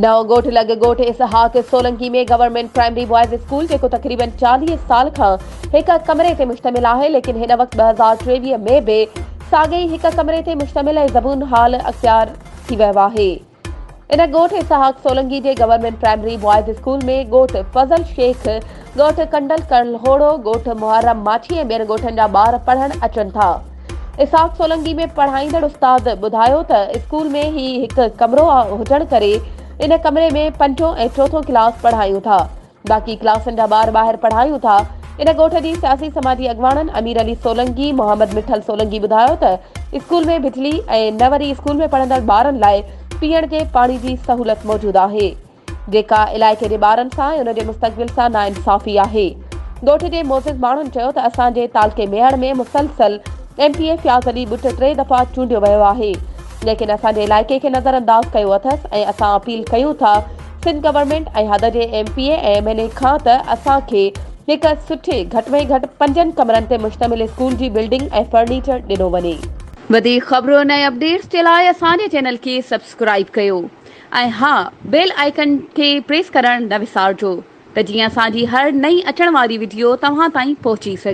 نئون ڳوٺ لڳ ڳوٺ Ishaq Solangi ۾ government primary boys school جيڪو تقريبن 40 سال کان هڪ ڪمري تي مشتمل آهي ليڪن هن وقت 2023 ۾ به ساڳئي هڪ ڪمري تي مشتمل ۽ زبون حال اختيار ٿي ويو آهي. ان ڳوٺ اسحاق سولنگي جي گورنمينٽ پرائمري بوائز اسڪول ۾ ڳوٺ فضل شيخ، ڳوٺ ڪنڊل ڪلهوڙو، ڳوٺ محرم ماڇي ۽ ٻين ڳوٺن جا ٻار پڙهڻ اچن ٿا. اسحاق سولنگي ۾ پڙهائيندڙ استاد ٻڌايو ته اسڪول ۾ هي هڪ ڪمرو هجڻ ڪري ان ڪمري ۾ پنجون ۽ چوٿون ڪلاس پڙهايون ٿا باقي ڪلاسن جا ٻار ٻاهر پڙهايون ٿا. ان ڳوٺ جي سياسي سماجي اڳواڻن امير علي سولنگي، محمد مٺل سولنگي ٻڌايو ته اسڪول ۾ بجلي ۽ نه وري اسڪول ۾ پڙهندڙ ٻارن لاء پيئڻ جي پاڻي جي سهولت موجود آهي. جيڪا علائقي جي ٻارن سان ۽ ان جي مستقبل سان ناانصافي آهي. ڳوٺ جي معزز ماڻهن چيو ته اسان جي تعلقي ميهڙ ۾ مسلسل M P A Fayaz Ali Butt ٽي دفعا چونڊيو ويو آهي ليڪن اسان جي علائقي کي نظر انداز ڪيو اٿس ۽ اسان اپيل ڪيون ٿا سنڌ گورنمينٽ ۽ حد جي M P A ۽ M N A کان ته اسان کي هڪ سٺي گهٽ ۾ گهٽ پنجن ڪمرن تي مشتمل اسڪول جي بلڊنگ ۽ فرنيچر ڏنو وڃي. وڌيڪ خبرن ۽ اپڊيٽس جي لاء اسان جي چينل کي سبسڪرائيب ڪيو. ۽ ها بيل آئيڪن کي پريس ڪرڻ نه وسارجو ته جيئن اسان جي هر نئين اچڻ واري وڊيو توهان تائين پهچي سگهي.